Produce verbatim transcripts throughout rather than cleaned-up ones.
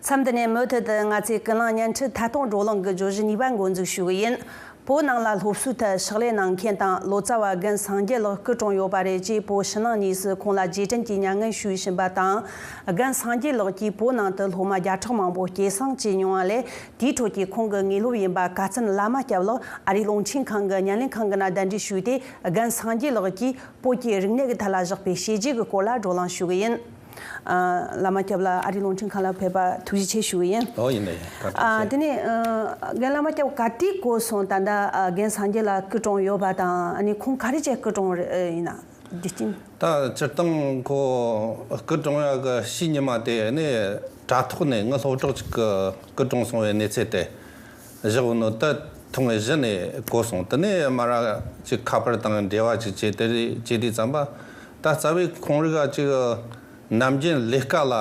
མཚམས་འདི་ནས་མུ་མཐུད་དུ་ང་ཚོས་ཀུན་གླེང་བརྙན་འཕྲིན་ཐད་གཏོང་བགྲོ་གླེང་གི་བརྗོད་གཞི་གཉིས་པ་འགོ་འཛུགས་ཞུ་གི་ཡིན། བོད་ནང་ལ་སློབ་གསོའི་ཐད་ཕྱག་ལས་གནང་མཁན་དང་ལོ་ཙཱ་བ་རྒན་སངས་རྒྱས་ལགས་སྐུ་གྲོངས་ཡོད་པ་རེད་ཅེས་བོད་ཕྱི་ནང་གཉིས་སུ་ཁོང་ལ་རྗེས་དྲན་གྱི་མྱ་ངན་ཞུས་བཞིན་པ་དང་། རྒན་སངས་རྒྱས་ལགས་ཀྱིས་བོད་ནང་དུ་སློབ་མ་བརྒྱ་ཕྲག་མང་པོ་སྐྱེད་སྲིང་བྱས་མྱོང་བ་ལས། དེའི་ཁྲོད་ཀྱི་ཁོང་གི་དངོས་སློབ་ཡིན་པ་ཀ་ཙན་བླ་མ་སྐྱབས་ལགས་ཨ་རིའི་རླུང་འཕྲིན་ཁང་གི་བརྙན་ལེན་ཁང་གི་ནང་གདན་འདྲེན་ཞུས་ཏེ། རྒན་སངས་རྒྱས་ལགས་ཀྱིས་བོད་ཀྱི་རིག་གནས་ཀྱི་ཐད་ལ་བཞག་པའི་བྱས་རྗེས་ཀྱི་སྐོར་ལ་བགྲོ་གླེང་ཞུ་གི་ཡིན། ཨ། བླ་མ་སྐྱབས་ལགས་ཨ་རིའི་རླུང་འཕྲིན་ཁང་ལ་ཕེབས་པ་ཐུགས་རྗེ་ཆེ་ཞུ་གི་ཡིན། ཨོ་ཡིན་ནའི་བཀའ་དྲིན་ཨ། ཆེ། དེ་ནས་ཨ། རྒན་བླ་མ་སྐྱབས་ག་དུས་གོ་སོང་། ད་ལྟ་ཨ། རྒན་སངས་རྒྱས་ལགས་སྐུ་གྲོངས་ཡོད་པ་དང་། ཨ་ནི་ཁོང་ག་རེ་བྱས་སྐུ་གྲོངས་རེད་ཡིན་ན། རྒྱུ་རྐྱེན། ད་སྤྱིར་བཏང་ཁོ་སྐུ་གྲོངས་ཡག་གི་ཕྱི་ཉི་མ་དེ་ནས་དྲ་ཐོག་ནས་ངའི་སློབ་གྲོགས་གཅིག་གི་སྐུ་གྲོངས་སོང་བའི་གནས་ཚུལ་དེ་བཞག་ཡོད་ནོ་དེ་མཐོང་བའི་གཞི་ནས་གོ་སོང་། དེ་ནས་མ་ར་ཅིག་ཁ་པར་དང་འབྲེལ་བ་ཅིག་བྱས། དེ་རེད་བྱས་དུས་ཙམ་པ་ད་རྩ་བའི་ཁོང་རིགས་ཅིག་ནམ་རྒྱུན་ལས་ཀ་ལ་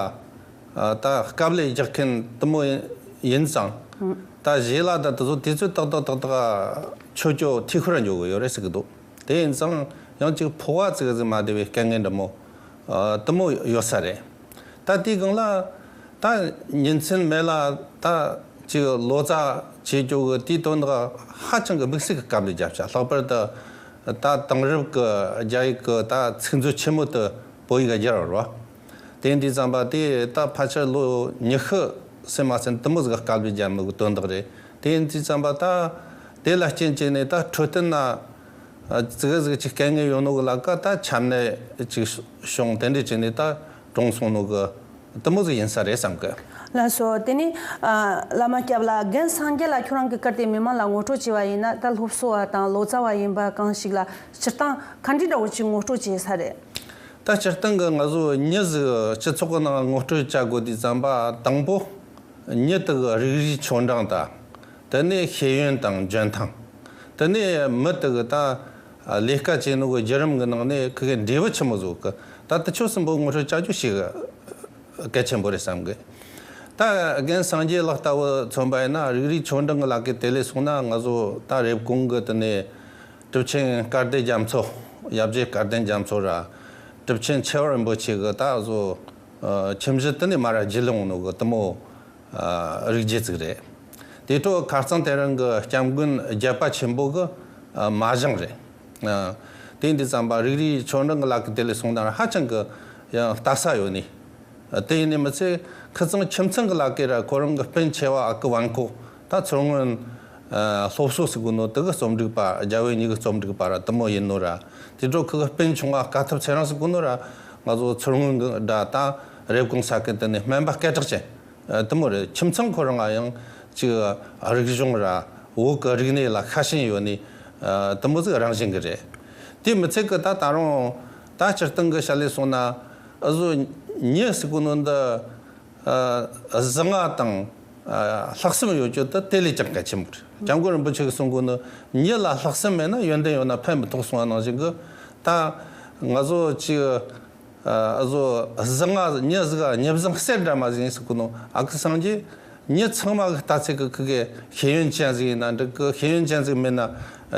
ད་དཀའ་ལས་རྒྱག་མཁན་དེ་མོ་ཡིན་ཙང་། ད་གཞས་ལ་ད་དེ་ཚོ་དུས་ཚོད་ཏག་ཏག་ཏག་ཏག་ཆོས་ཕྱོགས་འཐུས་ཤོར་འགྲོ་གི་ཡོད་རེད་ཟེར་གི་འདུག་དེ་ཡིན་ཙང་ཡང་ཅིག་ཕོ་བ་ཙིག་ཟིག་མ་བདེ་བའི་དཀའ་ངལ་འདྲ་མོ་ཨ། དེ་མོ་ཡོད་ས་རེད། ད་དེའི་སྒང་ལ་ད་ཉིན་མཚན་མེད་ལ་ད་ཅིག་ལོ་ཙཱ་བྱེད་རྒྱུ་གི་དེའི་དོན་དག་ཧ་ཅང་གི་དམིགས་བསལ་གྱི་དཀའ་ལས་བརྒྱབ་ཤག་ལྷག་པར་དུ་ད་དེང་རབས་ཀྱི་རྒྱ་ཡིག་གི་ད་ཚིག་མཛོད་ཆེན་མོ་དེ་བོད་ཡིག་སྒྱུར་བ་རེད་བ། དེ་འདི་ཙམ་པ་དེ་ད་ཕལ་ཆེར་ལོ་ཉི་ཤུ་ཟིན་མ་ཟིན་དེ་མོ་ཟིག་དཀའ་ལས་བརྒྱབ་ནོ་གི་དོན་དག་རེད། དེ་འདི་ཙམ་པ་ད་དེ་ལ་རྐྱེན་བྱས་ནས་ད་འཕྲོད་བསྟེན་ན་ཨ། ཙི་གེ་ཟིག་ཅིག་དཀའ་ངལ་ཡོད་ནོ་གི་ལ་ཀ་ད་ཆམ་ནད་ཅིག་བྱུང་། དེ་འདྲ་བྱས་ནས་ད་གྲོངས་སོང་ནོ་གི་དེ་མོ་ཟིག་ཡིན་ས་རེད་བསམ་གི། ལགས་སོ། དེ་ནས་ཨ། བླ་མ་སྐྱབས་ལགས་རྒན་སངས་རྒྱས་ལགས་ཁྱོད་རང་གི་སྐད་དེ་མི་མང་ལ་ངོ་སྤྲོད་བྱས་པ་ཡིན་ན། ད་སློབ་གསོ་བ་དང་ལོ་ཙཱ་བ་ཡིན་པ་གང་ཞིག་ལ་སྤྱིར་བཏང་ག་འདྲ་འདྲ་བོ་ཅིག་ངོ་སྤྲོད་བྱས་ས་རེད། ད་སྤྱིར་བཏང་གི་ང་ཚོ་མྱི་ཟིག་སྤྱི་ཚོགས་ཀྱི་ནང་ངོ་སྤྲོད་བྱ་དགོས་དུས་ཙམ་པ་དང་པོ་མྱི་དེ་གི་རིགས་རུས་ཆོ་འབྲིང་དང་། དེ་ནས་ཤེས་ཡོན་དང་འཇོན་ཐང་། དེ་ནས་མི་དེ་གི་ད་ལས་ཀ་བྱེད་ནོ་གི་བརྒྱུད་རིམ་གི་ནང་ནས་ཁི་གེ་འབྲས་བུ་ཆི་མོ་བཟོ་གི། ད་དེ་ཆོ་གསུམ་པོ་ངོ་སྤྲོད་བྱ་རྒྱུ་ཞིག་གལ་ཆེན་པོ་རེད་བསམ་གི། ད་རྒན་སངས་རྒྱས་ལགས་ལྟ་བུ་མཚོན་པ་ཡིན་ན། རིགས་རུས་ཆོ་འབྲིང་གི་ལག་གི་དེ་ལས་སོང་ན་ང་ཚོ་ད་རེབ་གོང་གི་དེ་ནས་གྲུབ་ཆེན་བསྐལ་ལྡན་རྒྱ་མཚོ། ཡབ་རྗེ་བསྐལ་ལྡན་རྒྱ་མཚོ་ར། གྲུབ་ཆེན་ཆེ་བ་རིན་པོ་ཆེ་གི་ད་བཟོ་ཨ། ཁྱིམ་གཞི་དེ་ནས་མ་ར་བརྒྱུད་ལོང་ནོ་གི་དེ་མོ་ཨ། རིགས་རྒྱུད་ཅིག་རེད། དེ་འཕྲོ་ཁ་རྩང་དེ་རིང་གི་སྐྱབས་མགོན་བརྒྱད་པ་ཆེན་པོ་གི་ཨ། མ་ཞང་རེད། ཨ། དེ་འདི་ཙམ་པ་རིགས་རུས་ཆོ་འབྲིང་གི་ལག་གི་དེ་ལས་སོང་ན་ཧ་ཅང་གི་ཡང་ལྟ་ས་ཡོད་ནི། དེ་ཡིན་ནི་མི་ཚད་ཁི་ཚང་ཁྱིམ་ཚང་གི་ལག་གི་ར་ཁོ་རང་གི་སྤུན་ཆེ་བ་ཨ་ཁུ་ཝང་ཁོ་ད་མཚོ་སྔོན་ཨ། སློབ་གསོ་ཟེར་གོ་ནོ་དེ་གི་རྩོམ་སྒྲིག་པ། རྒྱལ་བའི་མྱུ་གུ་རྩོམ་སྒྲིག་པ་ར་དེ་མོ་ཡིན་ནོ་ར། དེ་འཕྲོ་ཁི་གི་སྤུན་ཆུང་བ་དཀའ་ཐུབ་ཚེ་རིང་ཟེར་གོ་ནོ་ར་ང་ཚོ་མཚོ་སྔོན་གི་འདྲ་ད་རེབ་གོང་ས་ཁུལ་དེ་ནས་སྨན་པ་སྐད་གྲགས་ཅན་ཨ། དེ་མོ་རེད། ཁྱིམ་ཚང་ཁོ་རང་ང་ཡང་ཅིག་རིག་གཞུང་ར་བོད་གི་རིག་གནས་ལ་ཤ་ཞེན་ཡོད་ནི་ཨ། དེ་མོ་ཟིག་རང་བཞིན་གི་རེད། དེ་མི་ཚད་གི་ད་ད་རུང་ད་སྤྱིར་བཏང་གི་བཤད་ལས་སོང་ན་ཨ། བཟོ་མྱི་ཟེར་གོ་ནོ་འདི་ཨ། གཟི་ང་དང་ཨ། ལྷག་བསམ་ཡོད་རྒྱུ་དེ་དེ་ལས་ཀྱང་གལ་ཆེན་པོ་རེད། སྐྱབས་མགོན་རིན་པོ་ཆེ་གིས་གསུང་གོ་ནོ་མྱི་ལ་ལྷག་བསམ་མེད་ན་ཡོན་ཏན་ཡོད་ན་ཕན་མི་ཐོགས་གསུང་བ་ནང་བཞིན་གི། ད་ང་ཚོ་ཅིག་ཨ། བཟོ་གཟི་ང་མྱི་ཟིག་ག་མྱི་བཟང་གསེར་འདྲ་མ་ཟིག་ཡིན་ཟེར་གོ་ནོ་ཨ་ཁུ་སངས་རྒྱས། མྱི་ཚང་མ་གི་ལྟ་ཚད་གི་ཁི་གེ་ཤེས་ཡོན་ཅན་ཟིག་ཡིན་ན་འགྲིག་གི། ཤེས་ཡོན་ཅན་ཟིག་མིན་ན་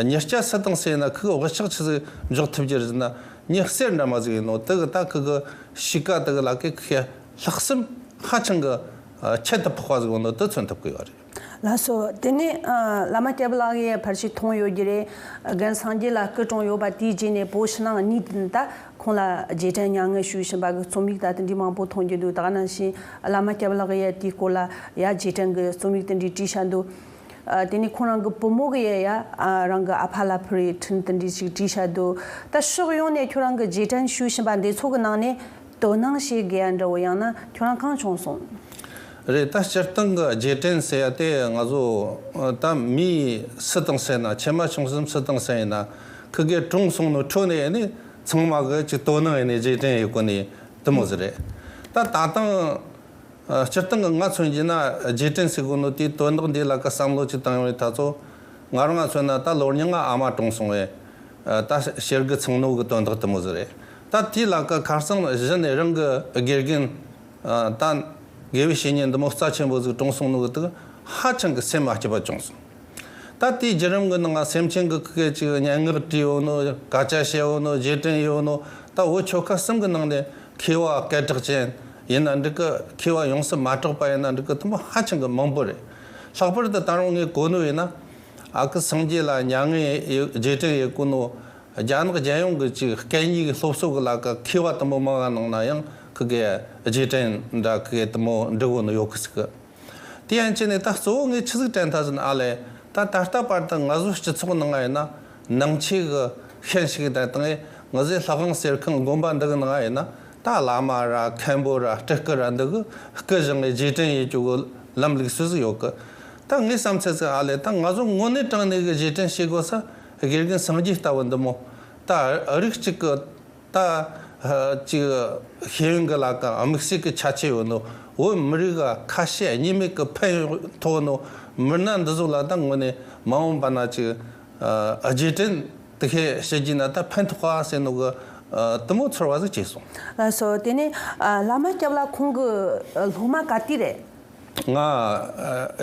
མྱི་སྐྱ་སུ་དང་སུ་ཡིན་ན་ཁི་གེ་བག་ཆགས་ཆི་ཟིག་འཇོག་ཐུབ་རྒྱུ་རེད་ཟེར་ན། མྱི་གསེར་འདྲ་མ་ཟིག་ཡིན་ནོ་དེ་གི་ད་ཁི་གེ་གཤིས་ཀ་དེ་གི་ལ་ཀའི་ཁི་གེ་ལྷག་བསམ་ཧ་ཅང་གི་ཨ། ཁྱད་དུ་འཕགས་པ་ཟིག་ཡོད་ནོ་དེ་མཚོན་ཐུབ་གི་ཡོད་རེད། ལགས་སོ། དེ་ནས་ཨ། བླ་མ་སྐྱབས་ལགས་ཀྱིས་ཕལ་ཆེར་མཐོང་ཡོད་རྒྱུ་རེད། རྒན་སངས་རྒྱས་ལགས་སྐུ་གྲོངས་ཡོད་པ་དེའི་རྗེས་ནས་བོད་ཕྱི་ནང་གཉིས་དེ་ད་ཁོང་ལ་རྗེས་དྲན་མྱ་ངན་ཞུས་བཞིན་པ་གི་རྩོམ་ཡིག་ད་དེ་འདྲའི་མང་པོ་མཐོང་རྒྱུ་འདུག་ད་ག་ནང་བཞིན་བླ་མ་སྐྱབས་ལགས་ཀྱིས་དེའི་སྐོར་ལ་ཡ་རྗེས་དྲན་གྱི་རྩོམ་ཡིག་དེ་འདྲའི་བྲིས་བཞག་འདུག་ཨ། དེ་ནས་ཁོང་རང་གི་བུ་མོ་གིས་ཡ་ཡ་ཨ། རང་གི་ཨ་ཕ་ལ་ཕུལ་བའི་འཕྲིན་དེ་འདྲའི་ཞིག་བྲིས་བཞག་འདུག་ད་ཕྱོགས་ཡོངས་ནས་ཁྱོད་རང་གི་རྗེས་དྲན་ཞུས་བཞིན་པ་འདི་ཚོ་གི་ནང་ནས་དོ་སྣང་བྱེད་དགོས་ཡ་འདྲ་བོ་ཡང་ན་ཁྱོད་རང་གང་བྱུང་སོང་། རེད། ད་སྤྱིར་བཏང་གི་རྗེས་དྲན་ཟེར་ཡ་དེ་ང་ཚོ་ད་མི་སུ་དང་སུ་ཡིན་ན། ཆེ་མ་ཆུང་གསུམ་སུ་དང་སུ་ཡིན་ན་ཁི་གེ་གྲོངས་སོང་ནོ་འཕྲོ་ནས་ཡིན་ནི་ཚང་མ་གི་ཅིག་དོ་སྣང་ཡིན་ནི་རྗེས་དྲན་ཡོད་གོ་ནི་དེ་མོ་ཟིག་རེད། ད་ད་ཐེངས་ཨ། སྤྱིར་བཏང་གི་ང་མཚོན་གྱི་ན་རྗེས་དྲན་ཟེར་གོ་ནོ་དེའི་དོན་དག་འདི་ལ་ཀ་བསམ་བློ་ཅིག་བཏང་ཡོང་བའི་ཐ་ཚོ། ང་རང་ང་མཚོན་ན་ད་ལོ་ཉི་ལྔ་ཨ་མ་གྲོངས་སོང་བས་ཨ། ད་ཞེ་དགུ་ཚང་ནོ་གི་དོན་དག་དེ་མོ་ཟིག་རེད། ད་དེའི་ལ་ཀ་ཁ་སང་གཞི་ནས་རང་གི་དགེ་རྒན་ཨ། ད་དགེ་བའི་བཤེས་གཉེན་འདི་མོ་རྩ་ཆེན་པོ་ཟིག་གྲོངས་སོང་ནོ་གི་དེ་ཧ་ཅང་གི་སེམས་མ་སྐྱིད་པ་བྱུང་སོང་། ད་དེའི་བརྒྱུད་རིམ་གི་ནང་སེམས་ཅན་གི་ཁི་གེ་ཅིག་སྙན་ངག་བྲིས་ཡོད་ནོ། སྐད་ཆ་བཤད་ཡོད་ནོ། རྗེས་དྲན་ཡོད་ནོ། ད་བོད་ཆོལ་ཁ་གསུམ་གི་ནང་ནས་མཁས་པ་སྐད་གྲགས་ཅན་ ཡིན་ན་འགྲིག་གི། མཁས་པ་ཡོངས་སུ་མ་གྲགས་པ་ཡིན་ན་འགྲིག་གི། དེ་མོ་ཧ་ཅང་གི་མང་པོ་རེད། ལྷག་པར་དུ་ད་རུང་ངས་གོ་ནོ་ཡིན་ན། ཨ་ཁུ་སངས་རྒྱས་ལ་མྱ་ངན་རྗེས་དྲན་ཡེད་གོ་ནོ། རྒྱ་ནག་རྒྱལ་ཡོངས་ཀྱི་ཅིག་སྐད་གཉིས་ཀྱི་སློབ་གསོ་གི་ལ་ཀ་མཁས་པ་དེ་མོ་མང་ང་ནང་ན་ཡང་ཁི་གེ་རྗེས་དྲན་འདྲ་ཁི་གེ་དེ་མོ་འབྲི་གོ་ནོ་ཡོད་གི་ཟིག་གི། དེ་ཡན་ཆད་ནས་ད་གཙོ་བོ་ངས་ཆི་ཟིག་དྲན་ཐལ་ཟེར་ན། ཨ་ལས་ད་ད་ལྟ་བར་དུ་ང་ཚོའི་སྤྱི་ཚོགས་ནང་ང་ཡིན་ན་ནང་ཆོས་གི་ཤན་ཞིག་དང་། དང་ངི་ཟེ་ལྷ་ཁང་གསེར་ཁང་དགོན་པ་འདི་གི་ནང་ང་ཡིན་ན་ད་བླ་མ་ར་མཁན་པོ་ར་སྤྲུལ་སྐུ་ར་འདི་གི་སྐུ་བཞེངས་ནས་རྗེས་དྲན་ཡེད་རྒྱུ་གི་ལམ་ལུགས་སུ་ཟིག་ཡོད་གི། ད་ངའི་བསམ་ཚུལ་ཟིག་ཨ་ལས་ད་ང་ཚོ་དངོས་གནས་དྲང་གནས་གི་རྗེས་དྲན་བྱེད་དགོས་ས་དགེ་རྒན་སངས་རྒྱས་ལྟ་བུ་འདི་མོ། ད་རིགས་གཅིག་གི་ད་ཨ་ཅིག་ཤེས་ཡོན་གི་ལ་ཀ་དམིགས་བསལ་གི་ཁྱད་ཆོས་ཡོད་ནོ། བོད་མི་རིགས་ག་ཁ་ཤས་གཉིས་མེད་གི་ཕན་ཐོགས་ནོ་མི་སྣ་འདི་ཚོ་ལ་ད་དངོས་གནས་མ་འོངས་པ་ན་ཅིག་ཨ་རྗེས་དྲན་དེ་ཁས་བྱེད་རྒྱུ་ན་ད་ཕན་ཐོགས་ག་ཟེར་ནོ་གི་ཨ་དེ་མོ་ཚོར་བ་ཟིག་སྐྱེས་སོང་། ལགས་སོ། དེ་ནས་ཨ་བླ་མ་སྐྱབས་ལ་ཁོང་གི་ཨ་སློབ་མ་ག་དུས་རེད། ང་ཨ་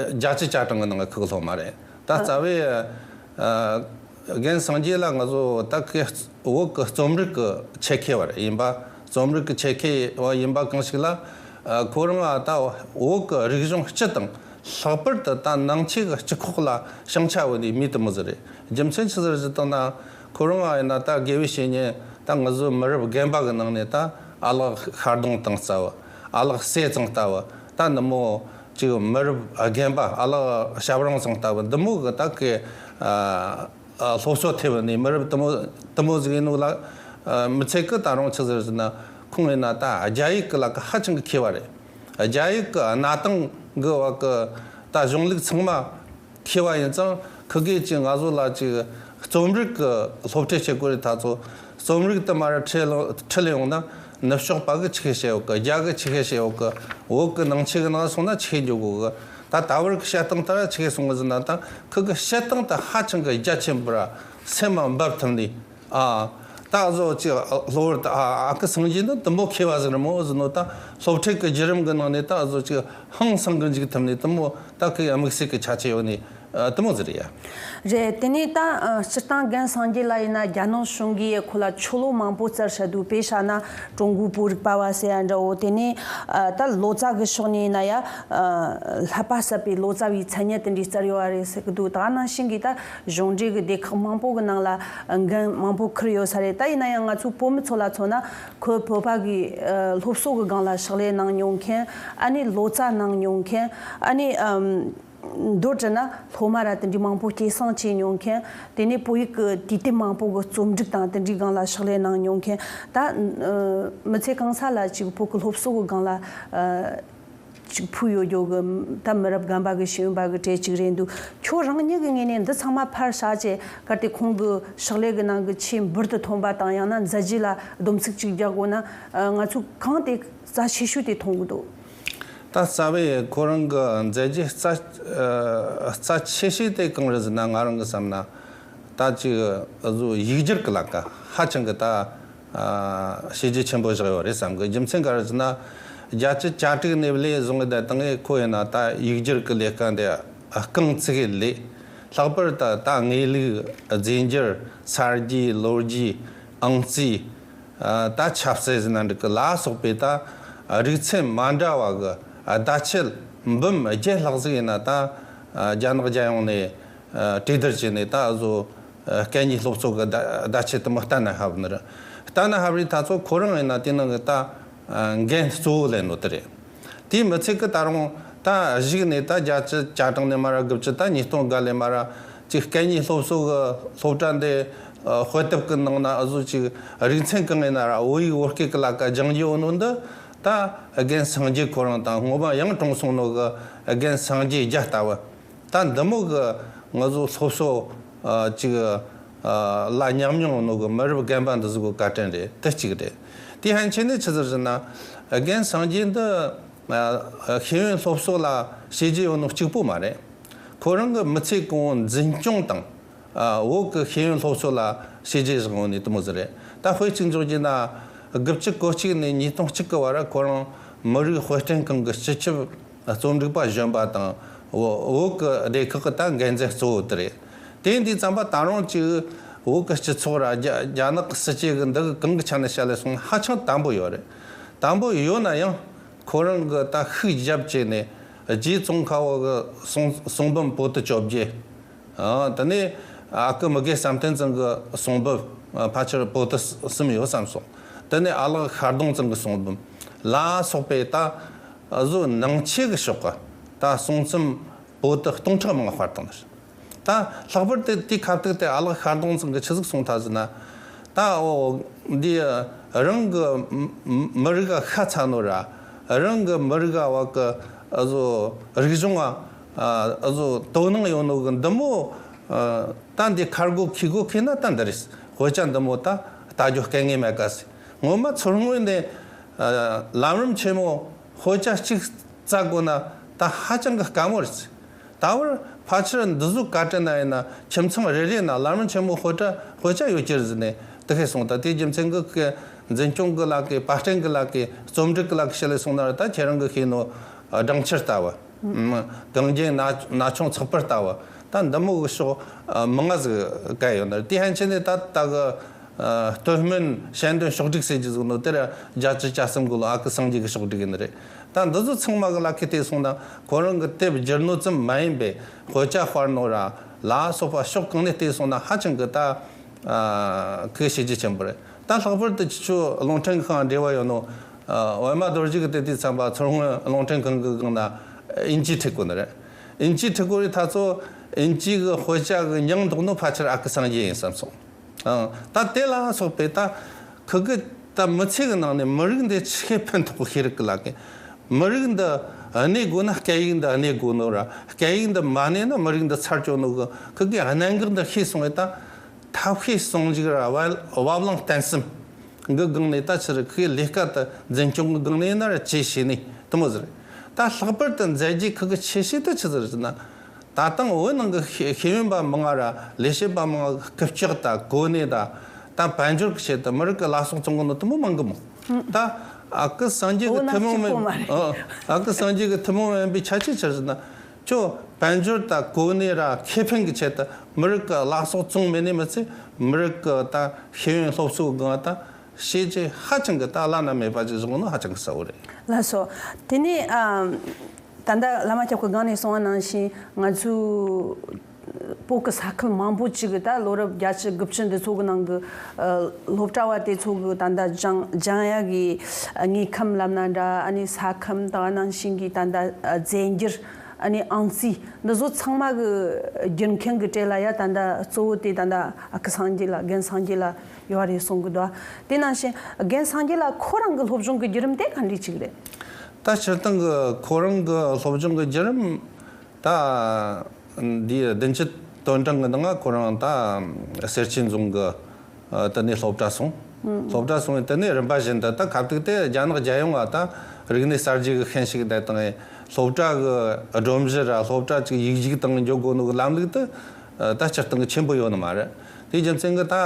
རྒྱ་ཆེ་བཅའ་གྲངས་གི་ནང་གི་ཁུག་སློབ་མ་རེད། ད་རྩ་བའི་ཨ་རྒན་སངས་རྒྱས་ལ་ང་ཚོ་ད་གི་བོད་གི་རྩོམ་རིག་གི་ཆེད་མཁས་བ་རེད། ཡིན་པ་རྩོམ་རིག་གི་ཆེད་མཁས་བ་ཡིན་པ་གང་ཞིག་ལ་ཨ་ཁོ་རང་ཨ་ད་བོད་གི་རིག་གཞུང་སྤྱི་དང་ལྷག་པར་དུ་ད་ནང་ཆོས་གི་སྤྱི་ཁོག་ལ་བྱང་ཆ་བོ་ནི་མི་དེ་མོ་ཟིག་རེད། རྒྱུ་མཚན་ཆི་ཟིག་རེད་ཟེར་བཏང་ན། ཁོ་རང་ཨ་ཡིན་ན་ད་དགེ་བའི་བཤེས་གཉེན་ད་ང་ཚོའི་མི་རབས་རྒན་པ་གི་ནང་ནས་ད་ཨ་ལགས་ཤར་གདོང་དང་རྩ་བ། ཨ་ལགས་སྲས་ཚང་ལྟ་བུ། ད་འདི་མོ་ཅིག་མི་རབས་རྒན་པ་ཨ་ལགས་ཞབས་རིང་ཚང་ལྟ་བུ་འདི་མོ་གི་ད་གི་ཨ་ཨ་སློབ་གསོ་ཐེབས་ནས་མི་རབས་དེ་མོ་དེ་མོ་ཟིག་ཡིན་ནོ་ལ་ཨ་མི་ཚད་གི། ད་རུང་ཆི་ཟིག་རེད་ཟེར་ན་ཁོང་ཡིན་ན་ད་རྒྱ་ཡིག་གི་ལ་ཀ་ཧ་ཅང་གི་མཁས་པ་རེད། རྒྱ་ཡིག་གི་གནའ་དེང་གི་བ་གི་ད་གཞུང་ལུགས་ཚང་མ་མཁས་པ་ཡིན་ཙང་། ཁི་གེ་ཅིག་ང་ཚོ་ལ་ཅིག་རྩོམ་རིག་གི་སློབ་ཁྲིད་བྱེད་དགོས་རེད། ད་ཚོ་རྩོམ་རིག་དེ་མ་ར་ཁྲིད་ལ་ཁྲིད་ལ་ཡོང་ན་ནུབ་ཕྱོགས་པ་གི་ཆི་གེ་བཤད་ཡོད་གི། རྒྱ་གི་ཆི་གེ་བཤད་ཡོད་གི། བོད་གི་ནང་ཆོས་གི་ནང་སོང་ན་ཆི་གེ་འཇོག་དགོས་གི། ད་ད་བར་གི་བཤད་སྟངས་ལྟར་ཆི་གེ་སོང་གི་ཟེར་ན། ད་ཁི་གི་བཤད་སྟངས་དེ་ཧ་ཅང་གི་རྒྱ་ཆེན་པོ་ར་སེམས་མ་འབབ་ཐུབ་ནི། ཨ། ད་བཟོ་ཅིག་གློ་བུར་དུ་ཨ་ཨ་ཁུ་སངས་རྒྱས་འདི་འདི་མོ་མཁས་པ་ཟིག་རེད་མོ་ཟེར་ནོ། ད་སློབ་ཁྲིད་ཀྱི་བརྒྱུད་རིམ་གྱི་ནང་ནས་ད་བཟོ་ཅིག་ཧང་སང་གི་འཇུག་ཐུབ་ནི་དེ་མོ་ད་ཁོའི་དམིགས་བསལ་གྱི་ཁྱད་ཆོས་ཡོད་ནི་ཨ་དེ་མོ་ཟིག་རེད་ཡ། རེད། དེ་ནས་ད་ཨ་སྤྱིར་བཏང་རྒན་སངས་རྒྱས་ལགས་ཡིན་ན་རྒྱ་ནག་གཞུང་གིས་ཁོ་ལ་ཆོ་ལོ་མང་པོ་བཙལ་བཞག་འདུག་དཔེ་བཞག་ན་ཀྲུང་གོའི་བོད་རིག་པ་བ་ཟེར་ཡ་འདྲ་བོ། དེ་ནས་ཨ་ད་ལོ་ཙཱ་གི་ཕྱོགས་ནས་ཡིན་ན་ཡ་ཨ་བསླབ་པ་གསར་པའི་ལོ་ཙཱ་བའི་མཚན་སྙན་དེ་འདྲའི་བསྩལ་ཡོད་རེད་ཟེར་གི་འདུག་ད་ནང་བཞིན་གྱི་ད་གཞུང་འབྲེལ་གྱི་སྡེ་ཁག་མང་པོ་གི་ནང་ལ་འགན་མང་པོ་འཁུར་ཡོད་ས་རེད། ད་ཡིན་ན་ཡང་ང་ཚོའི་བོད་མི་ཚོ་ལ་མཚོན་ན་ཁོས་བོད་པ་གི་ཨ་སློབ་གསོ་གི་སྒང་ལ་ཕྱག་ལས་གནང་མྱོང་མཁན། ཨ་ནི་ལོ་ཙཱ་གནང་མྱོང་མཁན། ཨ་ནི་ཨམ་མདོར་དྲིལ་ན་སློབ་མ་ར་དེ་འདྲའི་མང་པོ་སྐྱེད་སྲིང་བྱས་མྱོང་མཁན། དེ་ནས་བོད་ཡིག་གི་དུས་དེབ་མང་པོ་གི་རྩོམ་སྒྲིག་དང་དེ་འདྲའི་སྒང་ལ་ཕྱག་ལས་གནང་མྱོང་མཁན། ད་ཨ་མི་ཚེ་གང་ས་ལ་ཅིག་བོད་ཀྱི་སློབ་གསོ་གི་སྒང་ལ་ཨ། ཅིག་ཕུལ་ཡོད་རྒྱུ་གི། ད་མི་རབས་རྒན་པ་གི་ཤེས་ཡོན་པ་གི་གྲས་ཅིག་རེད་འདུག་ཁྱོད་རང་ཉིད་ཀྱི་ངོས་ནས་འདི་ཚང་མ་ཕར་བཞག་བྱས་གལ་ཏེ་ཁོང་གི་ཕྱག་ལས་གི་ནང་གི་ཆེས་འབུར་དུ་ཐོན་པ་དང་ཡང་ན་མཛད་རྗེས་ལ་སྡོམ་ཚིག་ཅིག་རྒྱག་དགོས་ན། ཨ། ང་ཚོས་གང་དེ་རྩ་ཆེ་ཤོས་དེ་མཐོང་གི་འདུག་ད་རྩ་བའི་ཁོ་རང་གི་མཛད་རྗེས་རྩ་ཨ་རྩ་ཆེ་ཤོས་དེ་གང་རེད་ཟེར་ན། ང་རང་གི་བསམ་ན་ད་ཅིག་ཨ་ཟུ་ཡིག་སྒྱུར་གི་ལ་ཀ་ཧ་ཅང་གི་ད། ཨ་བྱས་རྗེས་ཆེན་པོ་བཞག་ཡོད་རེད་བསམ་གི། རྒྱུ་མཚན་ག་རེ་ཟེར་ན། བརྒྱད་ཅུ་གྱ་དྲུག་ནས་ལས་བཟུང་གི་ད་དང་ངས་ཁོ་ཡིན་ན་ད་ཡིག་སྒྱུར་གི་ལས་ཀ་འདི་རྐང་བཙུགས་གི་ལས། ལྷག་པར་དུ་ད་དངོས་ལུགས་རྫས་འགྱུར་ས་རྒྱུས་ལོ་རྒྱུས་ཨང་རྩིས། ཨ་ད་ཆབ་སྲིད་ཟེར་ན་འགྲིག་གི་ལ་སོགས་པའི་ད་རིག་ཚན་མ་འདྲ་བ་གི་བརྡ་ཆད་འབུམ་བརྒྱད་ལྷག་ཟིག་ཡིན་ན། ད་རྒྱ་ནག་རྒྱལ་ཡོངས་ནས་ཨ་གྲོས་བསྡུར་བྱས་ནས་ད་གཟོད་ཨ་སྐད་གཉིས་སློབ་གསོ་གི་བརྡ་བརྡ་ཆད་དེ་མོ་གཏན་ན་ཕབ་ནི་རེད། གཏན་ན་ཕབ་རིས་ད་ཚོ་ཁོ་རང་ཡིན་ན་དེ་ནང་གི་ད་ཨ་འགན་གཙོ་བོ་ལེན་ནོ་དེ་རེད། དེའི་མི་ཚད་ཀི་ད་རུང་ད་གཞུག་ནས་ད་བརྒྱད་ཅུ་གྱ་གྲངས་ནས་མར་དགུ་བཅུ་ད་ཉིས་སྟོང་འགའ་ལས་མར་ཅིག་སྐད་གཉིས་སློབ་གསོ་གི་སློབ་གྲྭ་འདི་ཨ་དཔེ་དེབ་གི་ནང་ན་ཨ་གཟོད་ཅིག་རིག་ཚན་གང་ཡིན་ན་ར་བོད་ཡིག་བོད་སྐད་གི་ལ་ཀ་སྦྱང་རྒྱུ་ཡོད་ནོ་འདི་ད་རྒན་སངས་རྒྱས་ཁོ་རང་དང་སྔོན་མ་ཡང་གྲོངས་སོང་ནོ་གི་རྒན་སངས་རྒྱས་རྒྱ་ལྟ་བུ། ད་འདི་མོ་གི་ང་ཚོ་སློབ་གསོ་ཨ་ཅིག་ཨ་ལ་ཉམས་མྱོང་ནོ་གི་མི་རབས་རྒན་པ་འདི་ཚོ་གི་བཀའ་དྲིན་རེད། དེ་གཅིག་རེད། དེ་ཕན་ཆད་ནས་ཆི་ཟེར་ཟེར་ན། རྒན་སངས་རྒྱས་འདི་ཨ་ཤེས་ཡོན་སློབ་གསོ་ལ་བྱས་རྗེས་ཡོད་ནོ་གཅིག་པོ་མ་རེད། ཁོ་རང་གི་མི་ཚེ་གང་བོ་འཛིན་སྐྱོང་དང་ཨ་བོད་གི་ཤེས་ཡོན་སློབ་གསོ་ལ་བྱས་རྗེས་བཞག་ཡོད་ནི་དེ་མོ་ཟིག་རེད། ད་དཔེ་གཅིག་འཇོག་རྒྱུ་ན། དགུ་བཅུ་གོ་གཅིག་ནས་ཉིས་སྟོང་གཅིག་གི་བར་ཁོ་རང་མི་རིགས་དཔེ་སྐྲུན་ཁང་གི་སྤྱི་ཁྱབ་རྩོམ་སྒྲིག་པ་གཞོན་པ་དང་བོད་བོད་ཀྱི་སྡེ་ཁག་གི་ད་འགན་འཛིན་གཙོ་བོ་དེ་རེད། དེ་འདི་ཙམ་པ་ད་རུང་ཅིག་བོད་ཀྱི་སྤྱི་ཚོགས་ར་རྒྱ་རྒྱ་ནག་གི་སྲིད་ཇུས་ཀྱི་འདི་གི་གང་གི་ཆ་ནས་བཤད་ལས་སོང་ན་ཧ་ཅང་དམ་པོ་ཡོད་རེད། དམ་པོ་ཡོད་ན་ཡང་ ཁོ་རང་གི་ད་ཤུགས་བརྒྱབ་བྱས་ནས་རྗེ་ཙོང་ཁ་བ་གི་གསུང་གསུང་འབུམ་པོ་ཏི་བཅོ་བརྒྱད། ཨ། དེ་ནས་ཨ་ཁུ་མི་དགེ་བསམ་གཏན་ཚང་གི་གསུང་འབུམ། ཨ། ཕལ་ཆེར་པོ་ཏི་གསུམ་ཡོད་བསམ་སོང་། དེ་ནས་ཨ་ལགས་ཤར་གདོང་ཚང་གི་གསུང་འབུམ་ལ་སོགས་པའི་ད་གཟོད་ནང་ཆོས་ཀྱི་ཕྱོགས་ཀྱི་ད་གསུང་རྩོམ་པོ་ཏི་སྟོང་ཕྲག་མང་དཔར་བཏང་ནི་རེད། ད་ལྷག་པར་དུ་དེའི་ཁ་ཐུག་དེ་ཨ་ལགས་ཤར་གདོང་ཚང་གིས་ཆི་ཟིག་གསུངས་ཐལ་ཟེར་ན། ད་འོ་འདི་རང་གི་མི་མི་རིགས་ཤ་ཚ་ནོ་ར། རང་གི་མི་རིགས་བ་གི་ཨ་ཟོ་རིག་གཞུང་བ་ཨ་ཟོ་དོ་སྣང་ཡོད་ནོ་གི་འདི་མོ། ད་འདི་ཁར་གོ་ཁི་གོ་ཁི་ན་ད་འདི་རེད། དཔེ་ཆ་འདི་མོ་ད་ལྟ་རྒྱུ་དཀའ་ངལ་མེད་ག་ཟེར། ངོ་མ་ཚུར་ངོས་ནས་ལམ་རིམ་ཆེན་མོ་དཔེ་ཆ་གཅིག་བཙལ་དགོས་ན་ད་ཧ་ཅང་གི་དཀའ་མོ་རེད། ད་བར་ཕལ་ཆེར་འདི་ཟུག་བཀའ་དྲིན་ན་ཡིན་ན་ཁྱིམ་ཚང་རེ་རེ་ན་ལམ་རིམ་ཆེན་མོ་དཔེ་ཆ་དཔེ་ཆ་ཡོད་ཀྱི་རེད་ཟེར་ནས་དེ་ཁས་སོང་། ད་དེའི་རྒྱུ་མཚན་གི་གི་འཛིན་སྐྱོང་གི་ལག་གི་པར་སྐྲུན་གི་ལག་གི་རྩོམ་སྒྲིག་གི་ལག་གི་ཞི་ལས་སོང་ན་ར། ད་ཁྱེད་རང་གི་ཤེས་ནོ་སྦྲང་ཆར་ལྟ་བུ། གངས་རྒྱན་ན་ན་ཆུང་ཚགས་པར་ལྟ་བུ། ད་འདི་མོ་གི་ཕྱོགས་མང་ང་ཟིག་བཀལ་ཡོད་ན་ར། དེ་ཧན་ཆེ་ནས་ད་ད་གི་ཨ། སྟོད་སྨད་ཤན་སྟོན་ཕྱོགས་སྒྲིག་ཟེར་གྱི་ཟིག་ནོ་དེར་བརྒྱ་ཆ་བརྒྱ་གསུམ་གི་ལོ་ཨ་ཁུ་སངས་རྒྱས་ཀྱི་ཕྱོགས་སྒྲིག་ཡིན་ནི་རེད། ད་འདི་ཚོ་ཚང་མ་གི་ལ་ཁེ་དེ་སོང་ན་ཁོ་རང་གི་དེབ་བསྒྱུར་ནོ་ཙམ་མ་ཡིན་པའི་དཔེ་ཆ་དཔར་ནོ་ར་ལ་སོགས་པ་ཕྱོགས་གང་ནས་བལྟས་སོང་ན་ཧ་ཅང་གི་ད་ཨ་ཁོས་བྱས་རྗེས་ཆེན་པོ་རེད། ད་ལྷག་པར་དུ་ཁྱེད་ཚོ་རླུང་འཕྲིན་ཁང་འབྲེལ་བ་ཡོད་ནོ། ཨ། པད་མ་རྡོ་རྗེ་གི་དེ་དུས་ཚང་པ་ཚུར་སྔོན་རླུང་འཕྲིན་ཁང་གི་སྒང་ན་ཨིན་ཇི་ཁྲིད་གོ་ནི་རེད། ཨིན་ཇི་ཁྲིད་གོ་རེད། ད་ཚོ་ཨིན་ཇི་གི་དཔེ་ཆ་གི་མྱིང་འདོགས་ནོ་ཕལ་ཆེར་ཨ་ཁུ་སངས་རྒྱས་ཡིན་བསམ་སོང་། ཨང་། ད་དེ་ལ་སོགས་པའི་ད་ཁུ་གི་ད་མི་ཚེ་གི་ནང་ནས་མི་རིགས་འདི་ཆི་ཕན་ཐོགས་གི་ཤེས་རིག་གི་ལ་གི། མི་རིགས་འདི་གནས་དགོས་ན་སྐད་ཡིག་འདི་གནས་དགོས་ནོ་ར། སྐད་ཡིག་འདི་མ་གནས་ན་མི་རིགས་འདི་ཚར་གཅོད་ནོ་གི་ཁུ་གི་གནད་འགག་འདི་ཤེས་སོང་བས། ད་ཐབས་ཤེས་ཟུང་འཇུག་ར་བ་བབ་བརླིང་བརྟན་གསུམ་གི་སྒང་ནས་ད་ཕྱིར་ཁུ་གི་ལས་ཀ་དེ་འཛིན་སྐྱོང་གི་སྒང་ནས་ན་ར་ཅི་བྱས་ནས་དེ་མོ་ཟེར། ད་ལྷག་པར་དུ་མཛད་རྗེས་ཁུ་གི་ཆེ་ཤོས་དེ་ཆི་ཟིག་རེད་ཟེར་ན། ད་ཐེངས་བོད་ནང་གི་ཤེས་ཤེས་ཡོན་པ་མང་ང་ར་ལས་བྱེད་པ་མང་ང་གི་སྐུ་ལྕག་དང་གོ་གནས་དང་། ད་དཔལ་འབྱོར་གི་ཆེད་དུ་མི་རིགས་གི་བླ་སྲོག་བཙོང་གི་ནོ་དེ་མོ་མང་གི་མོ། ད་ཨ་ཁུ་སངས་རྒྱས་གི་ཐུན་མོང་མིན། ཨ། ཨ་ཁུ་སངས་རྒྱས་གི་ཐུན་མོང་མིན་པའི་ཁྱད་ཆོས་ཆི་ཟེར་ན། ཁྱོད་དཔལ་འབྱོར་དང་གོ་གནས་ར་ཁེ་ཕན་གི་ཆེད་དུ་མི་རིགས་གི་བླ་སྲོག་བཙོང་མེད་ནི་མི་ཚད། མི་རིགས་གི་ད་ཤེས་ཡོན་སློབ་གསོ་གི་སྒང་ད་བྱས་རྗེས་ཧ་ཅང་གི་ད་བླ་ན་མེད་པ་ཅིག་བཟུང་ནོ་ཧ་ཅང་གི་གསལ་བོ་རེད། ལགས་སོ། དེ་ནས་ཨ། ད་ལྟ་བླ་མ་སྐྱབས་ཀྱི་སྒང་ནས་གསུངས་པ་ནང་བཞིན་ང་ཚོའི་བོད་ཀྱི་ས་ཁུལ་མང་པོ་ཅིག་གི་ད་ལོ་རབས་བརྒྱད་ཅུ་དགུ་བཅུ་འདི་ཚོ་གི་ནང་གི་ཨ་སློབ་གྲྭ་བ་དེ་ཚོ་གི་ད་ལྟ་སྦྱང་སྦྱང་ཡག་གི་དངོས་ཁམས་ལབ་ན་འདྲ། ཨ་ནི་ས་ཁམས་དང་ནང་བཞིན་གྱི་ད་ལྟ་ཨ་རྫས་འགྱུར། ཨ་ནི་ཨང་རྩིས་འདི་ཚོ་ཚང་མ་གི་བསྒྱུར་མཁན་གི་གྲས་ལ་ཡ་ད་ལྟ་གཙོ་བོ་དེ་ད་ལྟ་ཨ་ཁུ་སངས་རྒྱས་ལགས། རྒན་སངས་རྒྱས་ལགས་ཡོད་རེད་གསུང་གི་འདུག་དེ་ནང་བཞིན་རྒན་སངས་རྒྱས་ལགས་ཁོ་རང་གི་སློབ་སྦྱོང་གི་བརྒྱུད་རིམ་དེ་ག་འདྲ་ཅིག་རེད། ད་སྤྱིར་བཏང་གི་ཁོ་རང་གི་སློབ་སྦྱོང་གི་བརྒྱུད་རིམ། ད་འདི་བདུན་ཅུ་དོན་གྲངས་གི་ནང་ང་ཁོ་རང་ད་སེར་སྐྱའི་རྫོང་གི་ཨ་དེ་ནས་སློབ་གྲྭ་སོང་། ཨང་། སློབ་གྲྭ་སོང་བས་དེ་ནས་རིམ་པ་བཞིན་དུ་ད་ཁ་ཐུག་དེ་རྒྱ་ནག་རྒྱལ་ཡོངས་ང་ད་རིག་གནས་གསར་བརྗེ་གི་ཤན་ཞུགས་བསྡད་བཏང་ངས། སློབ་གྲྭ་གི་སྒྲོམ་གཞི་ར་སློབ་གྲྭ་ཅིག་ཡིག་རྒྱུགས་བཏང་འཇོག་དགོས་ནོ་གི་ལམ་ལུགས་དེ་ད་སྤྱིར་བཏང་གི་ཆེན་པོ་ཡོད་ནི་མ་རེད། དེའི་རྒྱུ་མཚན་གི་ད་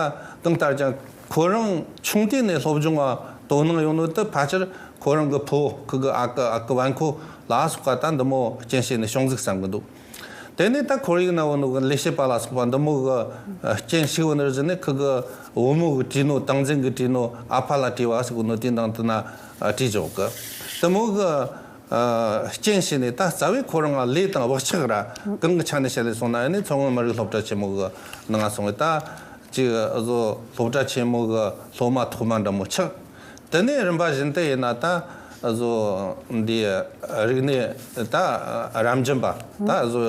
གང་ལྟར་ཀྱང་ཁོ་རང་ཆུང་དུས་ནས་སློབ་སྦྱོང་ང་དོ་སྣང་ཡོད་ནོ་དེ་ཕལ་ཆེར་ཁོ་རང་གི་ཕུ་བོ་ཁུ་གི་ཨ་ཁུ་ཨ་ཁུ་བན་ཁོ་ལ་སོགས་པ་ད་འདི་མོ་རྐྱེན་བྱས་ནས་བྱུང་ཟིག་བསམ་གི་འདུག་དེ་ནས་ད་ཁོར་ཡུག་ན་བོ་ནོ་གི་ལས་བྱེད་པ་ལ་སོགས་པ་འདི་མོ་གི་རྐྱེན་ཞིག་བོ་ནི་རེད་ཟེར་ནས་ཁུ་གི་བུ་མོ་གི་བྲིས་ནོ། ཏིང་འཛིན་གི་བྲིས་ནོ། ཨ་ཕ་ལ་བྲིས་བ་ཟེར་གོ་ནོ་དེ་འདང་དུ་ན་བྲིས་འཇོག་གི། དེ་མོ་གི་རྐྱེན་བྱས་ནས་ད་རྩ་བའི་ཁོ་རང་ལ་ལས་དང་བག་ཆགས་ར་གང་གི་ཆ་ནས་བཤད་ལས་སོང་ན་ནི་མཚོ་སྔོན་མི་རིགས་སློབ་གྲྭ་ཆེན་མོ་གི་ནང་སོང་བས་ད་ཅིག་བཟོ་སློབ་གྲྭ་ཆེན་མོ་གི་སློབ་མ་ཐོག་མ་འདྲ་མོ་ཆགས། དེ་ནས་རིམ་པ་བཞིན་དུ་ཡིན་ན་ད་བཟོ་འདི་རིག་གནས་ད་རབ་འབྱམས་པ་ད་བཟོ་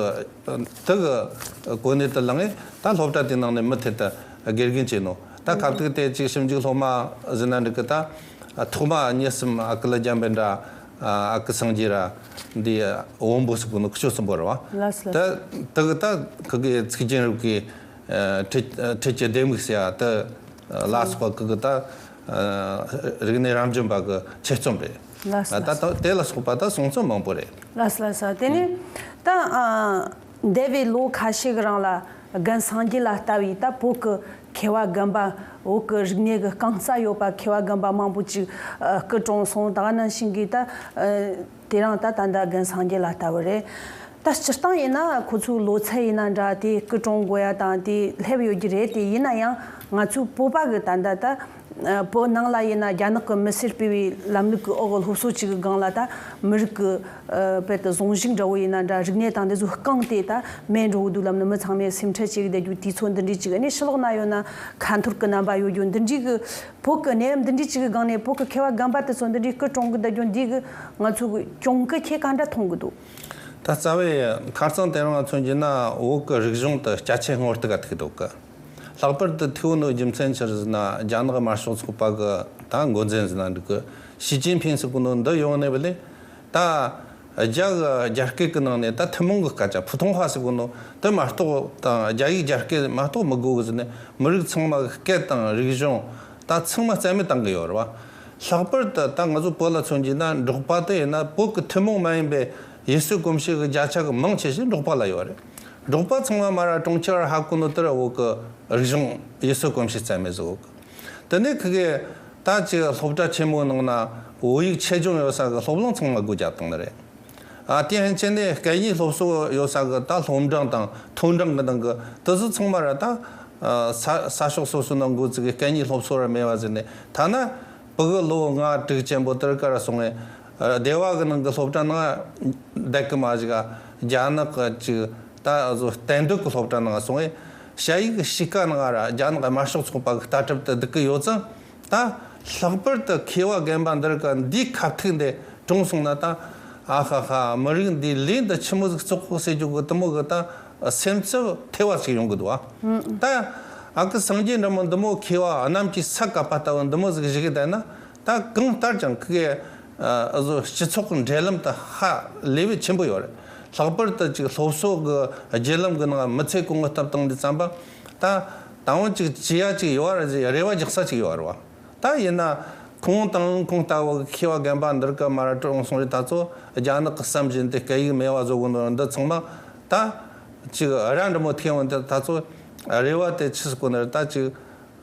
དེ་གི་གོ་གནས་དུ་བླངས་ངས་ད་སློབ་གྲྭ་དེ་ནང་ནས་མུ་མཐུད་དུ་དགེ་རྒན་བྱས་ནོ། ད་ཁ་ཐུག་དེ་ཅིག་ཞིབ་འཇུག་སློབ་མ་ཟིན་ན་འགྲིག་གི། ད་ཐོག་མ་གཉིས་གསུམ་ཨ་ཁུ་ལ་རྒྱན་པའི་འདྲ། ཨ་ཁུ་སངས་རྒྱས་ར་འདི་བོན་པོ་ཟེར་གོ་ནོ་ཁུ་ཆོ་གསུམ་པོ་ར་བ། ལགས་སོ། ད་དེ་གི་ད་ཁུ་གི་ཚིག་རྒྱན་རབ་ཀྱི་ཨ་ཁྲིད་ཁྲིད་ཀྱི་ལྡེ་མིག་ཟེར་ཡ་དེ་ལ་སོགས་པ་ཁུ་གི་ད་ཨ་རིག་གནས་རབ་འབྱམས་པ་གི་ཆེད་རྩོམ་རེད། ལགས་སོ། ད་ལགས་སོ། ད་དེ་ལ་སོགས་པ་ད་གསུང་རྩོམ་མང་པོ་རེད། ལགས་སོ་ལགས་སོ། དེ་ནས་ད་ཨ་འདས་པའི་ལོ་ཁ་ཤས་ཀྱི་རིང་ལ་རྒན་སངས་རྒྱས་ལ་ལྟ་བུའི་ད་བོད་ཀྱི་མཁས་པ་རྒན་པ། བོད་ཀྱི་རིག་གནས་ཀྱི་རྐང་རྩ་ཡོད་པ་མཁས་པ་རྒན་པ་མང་པོ་ཅིག་ཨ་སྐུ་གྲོངས་སོང་། ད་ག་ནང་བཞིན་གྱི་ད་ཨ་དེ་རིང་ད་ད་ལྟ་རྒན་སངས་རྒྱས་ལ་ལྟ་བུ་རེད། ད་སྤྱིར་བཏང་ཡིན་ན་ཁོ་ཚོའི་ལོ་ཚད་ཡིན་ན་འདྲ། དེ་སྐུ་གྲོངས་དགོས་ཡ་དང་དེ་སླེབས་ཡོད་ཀྱི་རེད། དེ་ཡིན་ན་ཡང་ང་ཚོའི་བོད་པ་གི་ད་ལྟ་ད་ བོད་ནང་ལ་ཡིན་ན་རྒྱ་ནག་གི་མི་སེར་སྤེལ་བའི་ལམ་ལུགས་ཀྱི་འོག་གི་སློབ་གསོ་ཅིག་གི་སྒང་ལ་ད་མི་རིགས་ཀྱི་དཔེ་དེ་གཟུངས་གཞུག་འདྲ་བོ་ཡིན་ན་འདྲ། རིག་གནས་དང་འདི་ཚོ་བསྐངས་ཏེ་ད་མེད་འགྲོ་གི་འདུག་ལབ་ནི་མི་ཚང་མས་སེམས་ཁྲལ་བྱེད་ཀྱི་བསྡད་རྒྱུ་དུས་ཚོད་འདི་འདྲའི་ཅིག་ནས་ཕྱི་ལོགས་ན་ཡོད་ན་ཁ་འཐོར་གྱི་རྣམ་པ་ཡོད་རྒྱུ་འདི་འདྲའི་གི། བོད་ཀྱི་གནས་བབ་འདི་འདྲའི་ཅིག་གི་སྒང་ནས་བོད་ཀྱི་མཁས་པ་རྒན་པ་དེ་ཚོ་འདི་འདྲའི་སྐུ་གྲོངས་གི་བསྡད་རྒྱུ་འདི་གི་ང་ཚོ་གི་གྱོང་གུན་ཁྱེད་ག་འདྲ་མཐོང་གི་འདུག་ད་རྩ་བའི་ཁ་རྩང་དེ་རིང་ང་མཚོན་རྒྱུ་ན་བོད་ཀྱི་རིག་གཞུང་དེ་སྐྱ་ཆད་སྔོ་སྟུག་ག་ཐུག་འདུག་གི། ལྷག་པར་དུ་ཐུག་ནོ་རྒྱུ་མཚན་ཆི་རེད་ཟེར་ན། རྒྱ་ནག་དམར་ཤོག་ཚོགས་པ་གི་ད་འགོ་འཛིན་ཟེར་ན་འགྲིག་གི། ཞི་ཅིན་ཕིང་ཟེར་གོ་ནོ་འདི་ཡོང་ནས་བ་ལས་ད་རྒྱ་གི་རྒྱ་སྐད་གི་ནང་ནས་ད་ཐུན་མོང་གི་སྐད་ཆ་普通话ཟེར་གོ་ནོ་དེ་མ་གཏོགས་དང་རྒྱ་ཡིག་རྒྱ་སྐད་མ་གཏོགས་མི་དགོས་གི་ཟེར་ནས་མི་རིགས་ཚང་མ་གི་སྐད་དང་རིག་གཞུང་ད་ཚང་མ་རྩ་མེད་བཏང་གི་ཡོད་རེད་བ། ལྷག་པར་དུ་ད་ང་ཚོ་བོད་ལ་མཚོན་རྒྱུ་ན་འབྲོག་པ་དེ་ཡིན་ན་བོད་ཀྱི་ཐུན་མོང་མ་ཡིན་པའི་ཡུལ་སྲོལ་གོམས་གཤིས་ཀྱི་བརྒྱ་ཆ་གི་མང་ཆེ་ཤོས་འབྲོག་པ་ལ་ཡོད་རེད། འབྲོག་པ་ཚང་མ་མ་ར་གྲོང་ཁྱེར་ཧ་གོ་ནོ་དེར་བོད་ཀྱི་རིག་གཞུང་ཡུལ་སྲོལ་གོམས་གཤིས་རྩ་མེད་བཟོ་གི། དེ་ནས་ཁི་གེ་ད་ཅིག་སློབ་གྲྭ་ཆེན་མོའི་ནང་ན་བོད་ཡིག་ཆེད་སྦྱོང་ཡོད་ས་གི་སློབ་གླིང་ཚང་མ་སྒོ་བརྒྱབ་བཏང་ནི་རེད། ཨ་དེ་ཡན་ཆད་ནས་སྐད་གཉིས་སློབ་གསོ་ཡོད་ས་གི་ད་སློབ་འབྲིང་དང་མཐོ་འབྲིང་གི་ནང་གི་དེ་ཚོ་ཚང་མ་ར་ད་ས་ས་ཕྱོགས་སོ་སོའི་ནང་འགོ་བཙུགས་གི་སྐད་གཉིས་སློབ་གསོ་ར་མེད་བ་ཟེར་ནས། ཐ་ན་ཕ་གི་ལོ་ལྔ་དྲུག་ཅན་པོ་དེར་ཀ་ར་སོང་ངས་སྡེ་བ་གི་ནང་གི་སློབ་གྲྭ་ནང་བསྡད་གི་མ་ཞིག་ག། རྒྱ་ནག་གི་ཅིག་ད་བཟོ་གཏན་སྡོད་ཀྱི་སློབ་གྲྭ་ནང་སོང་ངས་ཞ་ཡིག་གི་གཤིས་ཀ་ནང་ར་རྒྱ་ནག་དམར་ཤོག་ཚོགས་པ་གི་ལྟ་གྲུབ་དེ་སྡུག་གི་ཡོད་ཙང་། ད་ལྷག་པར་དུ་མཁས་པ་རྒན་པ་འདིར་ག་འདིའི་ཁ་ཐུག་འདི་གྲོངས་སོང་ན་ད། ཨ་ཧ་ཧ། མི་རིགས་འདིའི་ལས་འདི་ཆི་མོ་ཟིག་བཙོག་གོ་ཟེར་རྒྱུ་གི་དེ་མོ་གི་ད་སེམས་འཚབ་ཐེ་བ་ཟིག་ཡོང་གི་འདུག་ཨ། ད་ཨ་ཁུ་སངས་རྒྱས་འདྲ་མོ་འདི་མོ་མཁས་པ་གནམ་གྱི་ས་བཀབ་པ་ལྟ་བུ་འདི་མོ་ཟིག་བཞུགས་གི་བསྡད་ན། ད་གང་ལྟར་ཀྱང་ཁི་གེ་ཨ་བཟོ་སྤྱི་ཚོགས་ཀྱི་འབྲེལ་ལམ་དེ་ཧ་ལས་པའི་ཆེན་པོ་ཡོད་རེད། ལྷག་པར་དུ་ཅིག་སློབ་གསོ་གི་བརྒྱུད་ལམ་གི་ནང་མི་ཚེ་གོང་གི་སྟབས་བཏང་དུས་ཙམ་པ། ད་དང་པོ་ཅིག་བྱེད་ཡ་ཅིག་ཡོད་ར་ཟེར་རེ་བ་རྒྱག་ས་ཅིག་ཡོད་རེད་བ། ད་ཡིན་ན་ཁོང་དང་ཁོང་ལྟ་བུ་མཁས་པ་རྒན་པ་འདིར་ག་མ་ར་གྲོངས་སོང་རེད། ད་ཚོ་རྒྱ་ནག་གི་བསམ་བཞིན་དེ་སྐད་ཡིག་མེད་པ་བཟོ་གི་འདུག་འདི་ཚང་མ་ད་ཅིག་ར་འདྲ་མོ་ཐེ་འོང་དེ་ད་ཚོ་རེ་བ་དེ་ཆི་ཟིག་གོ་ནི་རེད། ད་ཅིག་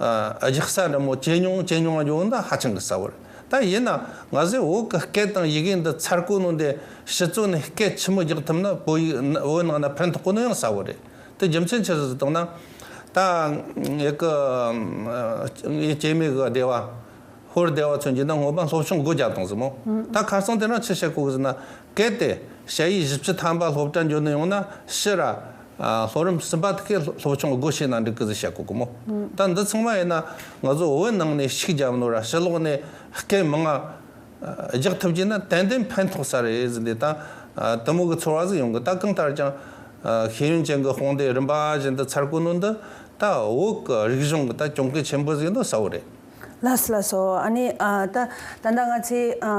ཨ་རྒྱག་ས་འདྲ་མོ་ཇེ་ཉུང་ཇེ་ཉུང་ང་འགྱོ་འདི་ཧ་ཅང་གི་གསལ་བོ་རེད། ད་ཡིན་ན་ང་ཚོས་བོད་ཀྱི་སྐད་དང་ཡི་གེ་འདི་ཚར་གོ་ནོ་འདི་ཕྱི་ཚོ་ནས་སྐད་ཆི་མོ་རྒྱག་ཐུབ་ན་བོད་ཡིག་བོད་ནང་ན་ཕན་ཐོགས་གོ་ནོ་ཡང་གསལ་བོ་རེད། དེ་རྒྱུ་མཚན་ཆི་ཟིག་བཏང་ན། ད་ཡི་གེ་ངའི་སྐྱེས་མེད་གི་སྡེ་བ། ཧོར་སྡེ་བ་མཚོན་རྒྱུ་ན་སྔོན་མ་སློབ་སྦྱོང་སྒོ་བརྒྱབ་བཏང་ཟིག་མོ། ད་ཁ་སང་དེ་རིང་ཆི་བཤད་གོ་གི་ཟེར་ན། གལ་ཏེ་ཞ་ཡིས་བཞི་བཅུ་ཐམ་པ་སློབ་གྲྭ་འགྱོ་ནི་ཡོང་ན་ཕྱིར་ར་ཨ་ལོ་རིམ་གསུམ་པ་དེ་གའི་སློབ་སྦྱོང་སྒོ་ཕྱེ་ན་འགྲིག་གི་ཟིག་བཤད་གོ་གི་མོ། ད་འདི་ཚང་མ་ཡིན་ན་ང་ཚོ་བོད་ནང་ནས་ཤུགས་རྒྱབ་ནོ་ར་ཕྱི་ལོགས་ནས་སྐད་མང་ང་རྒྱག་ཐུབ་རྒྱུ་ན་ཏན་ཏན་ཕན་ཐོགས་ས་རེད་ཟེར་ནས་ད་ཨ་དེ་མོ་གི་ཚོར་བ་ཟིག་ཡོང་གི། ད་གང་ལྟར་ཀྱང་ཨ་ཤེས་ཡོན་ཅན་གི་དཔུང་སྡེ་རིམ་པ་བཞིན་དུ་ཚར་གོ་ནོ་འདི་ད་བོད་ཀྱི་རིག་གཞུང་གི་ད་གྱོང་གུན་ཆེན་པོ་ཟིག་འདུག་གསལ་བོ་རེད། ལགས་སོ་ལགས་སོ། ཨ་ནི་ཨ་ད་ད་ལྟ་ང་ཚོས་ཨ་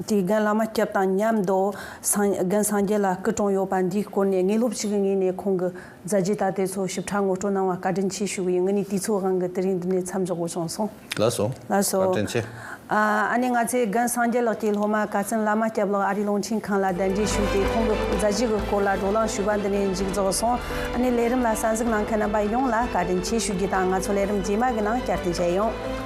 དེ་རྒན་བླ་མ་སྐྱབས་དང་མཉམ་དུ་སངས་རྒན་སངས་རྒྱས་ལགས་སྐུ་གྲོངས་ཡོད་པ་འདིའི་སྐོར་ནས་དངོས་སློབ་ཞིག་གི་ངོས་ནས་ཁོང་གི་མཛད་རྗེས་ད་དེ་ཚོ་ཞིབ་ཕྲ་ངོ་སྤྲོད་གནང་བ་བཀའ་དྲིན་ཆེ་ཞུ་གི་ཡིན། ངེད་གཉིས་དུས་ཚོད་དབང་གིས་དེ་རིང་འདི་ནས་མཚམས་འཇོག་དགོས་བྱུང་སོང་། ལགས་སོ། ལགས་སོ། བཀའ་དྲིན་ཆེ། ཨ་ཨ་ནི་ང་ཚོས་རྒན་སངས་རྒྱས་ལགས་ཀྱི་སློབ་མ་ཀ་ཙན་བླ་མ་སྐྱབས་ལགས་ཨ་རིའི་རླུང་འཕྲིན་ཁང་ལ་གདན་འདྲེན་ཞུས་ཏེ་ཁོང་གི་མཛད་རྗེས་ཀྱི་སྐོར་ལ་བགྲོ་གླེང་ཞུས་པ་འདི་ནས་མཇུག་རྫོགས་སོང་། ཨ་ནི་ལས་རིམ་ལ་གསན་གཟིགས་གནང་མཁན་རྣམ་པ་ཡོངས་ལ་བཀའ་དྲིན་ཆེ་ཞུ་རྒྱུ་དང་ང་ཚོ་ལས་རིམ་རྗེས་མ་གི་ནང་བསྐྱར་དུ་མཇལ་ཡོང་།